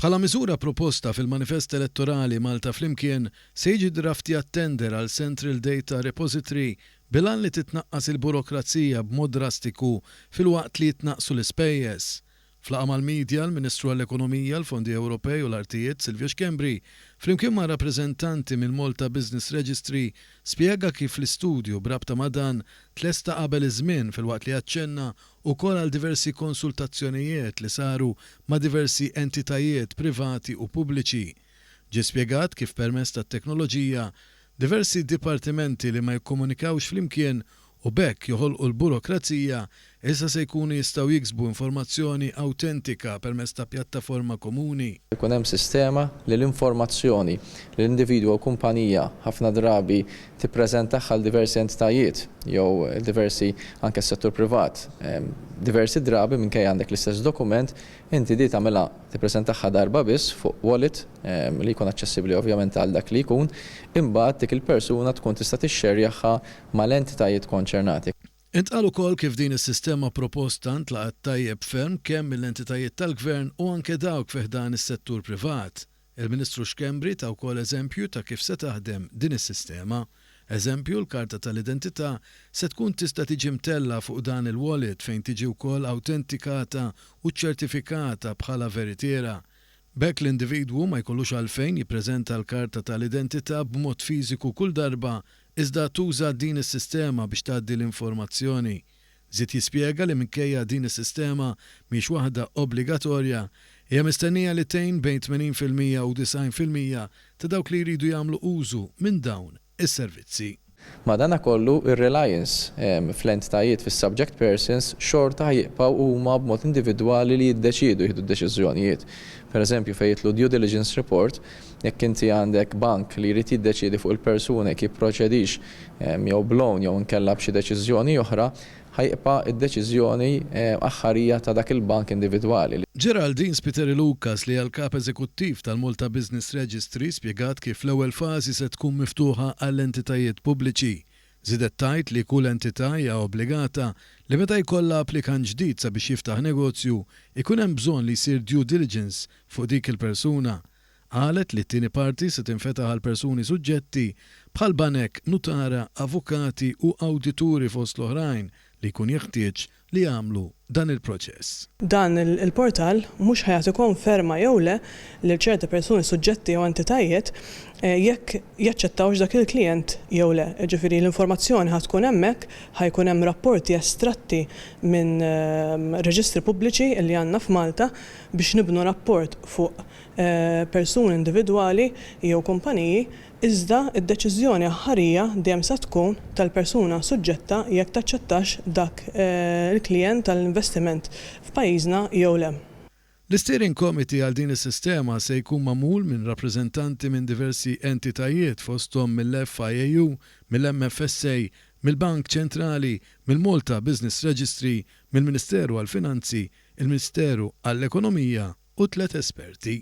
Bħala miżura proposta fil-manifest elettorali Malta Flimkien, se jiġi ddraftjat tender għal Central Data Repository bil-għan li titnaqqas il burokrazija b'mod drastiku filwaqt li jitnaqqsu l-ispejjeż. F'laqgħa mal-media, l-Ministru għall-Ekonomija, l-Fondi Ewropej u l-Artijiet, Silvio Schembri, flimkien ma' rappreżentanti mill-Malta Business Registry, spjega kif l-istudju b'rabta ma' dan tlesta qabel iż-żmien filwaqt li aċċenna wkoll għal diversi konsultazzjonijiet li saru ma' diversi entitajiet privati u pubbliċi. Ġie spjegat kif permezz tat-teknoloġija, diversi dipartimenti li ma jikkomunikawx flimkien u b'hekk joħolqu l-burokrazija, issa se jkunu jistgħu jiksbu informazzjoni awtentika permezz ta' pjattaforma komuni. Ikun hemm sistema li l-informazzjoni li l-individwu jew kumpanija ħafna drabi tippreżentaha għal diversi entitajiet jew diversi anke s-settur privat diversi drabi minkejja għandek l-istess dokument, inti di tagħmilha tippreżentaha darba biss fuq wallet li jkun aċċessibbli ovvjament għal dak li jkun, imbagħad dik il-persuna tkun tista' tixxerjaha mal-entitajiet konċernati. Intqal ukoll kif din is-sistema proposta ntlaqgħet tajjeb ferm kemm mill-entitajiet tal-Gvern u anke dawk fi ħdan is-settur privat. Il-Ministru Schembri ta wkoll eżempju ta' kif se taħdem din is-sistema. Eżempju, l-karta tal-identità se tkun tista' tiġi mtellgħa fuq dan il-wallet fejn tiġi wkoll awtentikata u ċċertifikata bħala veritiera. B'hekk l-individwu ma jkollux għalfejn jippreżenta l-karta tal-identità b'mod fiżiku kull darba iżda tuża din is-sistema biex tgħaddi l-informazzjoni. Żied jispjega li minkejja din is-sistema mhijiex waħda obbligatorja, hija mistennija li tgħin bejn 80% u 90% ta' dawk li jridu jagħmlu użu minn dawn is-servizzi. Madanakollu, ir-reliance fl-entitajiet, fis-subject persons, xorta ħa jibqgħu huma b'mod individwali li jiddeċiedu jieħdu d-deċiżjonijiet. Per eżempju, fejn jidħlu due diligence report, jekk inti għandek bank li jrid jiddeċiedi fuq il-persuna jekk jipproċedix jew b'loan jew inkella b'xi deċiżjoni oħra, ħa jibqa' d-deċiżjoni aħħarija ta' dak il-bank individwali. Geraldine Spiteri Lucas li hija l-Kap Eżekuttiv tal-Malta Business Registry spjegat kif l-ewwel fażi se tkun miftuħa għall-entitajiet pubbliċi. Żiedet tgħid li kull entità hija obbligata li meta jkollha applikant ġdid sabiex jiftaħ negozju jkun hemm bżonn li jsir due diligence fuq dik il-persuna. Qalet li t-tieni parti se tinfetaħ għal persuni suġġetti bħal banek, nutara, avukati u awdituri fost l-oħrajn li jkun jeħtieġ li jagħmlu dan il-proċess. Dan il-portal mhux ħa jagħti konferma jew le lil ċerti persuni suġġetti jew entitajiet jekk jaċċettawx dak il-klijent jew le. Jiġifieri l-informazzjoni ħa tkun hemmhekk, ħa jkun hemm rapporti estratti minn reġistri pubbliċi li għandna f'Malta biex nibnu rapport fuq persuni individwali jew kumpaniji, iżda d-deċiżjoni aħħarija dejjem sa tkun tal-persuna suġġetta jekk taċċettax dak il-klijent għall-investiment f'pajjiżna jew le. L-Isteering Committee għal din is-sistema se jkun magħmul minn rappreżentanti minn diversi entitajiet fosthom mill-FIAU, mill-MFSA, mill-Bank Ċentrali, mill-Malta Business Registry, mill-Ministeru għall-Finanzi, il-Ministeru għall-Ekonomija u tliet esperti.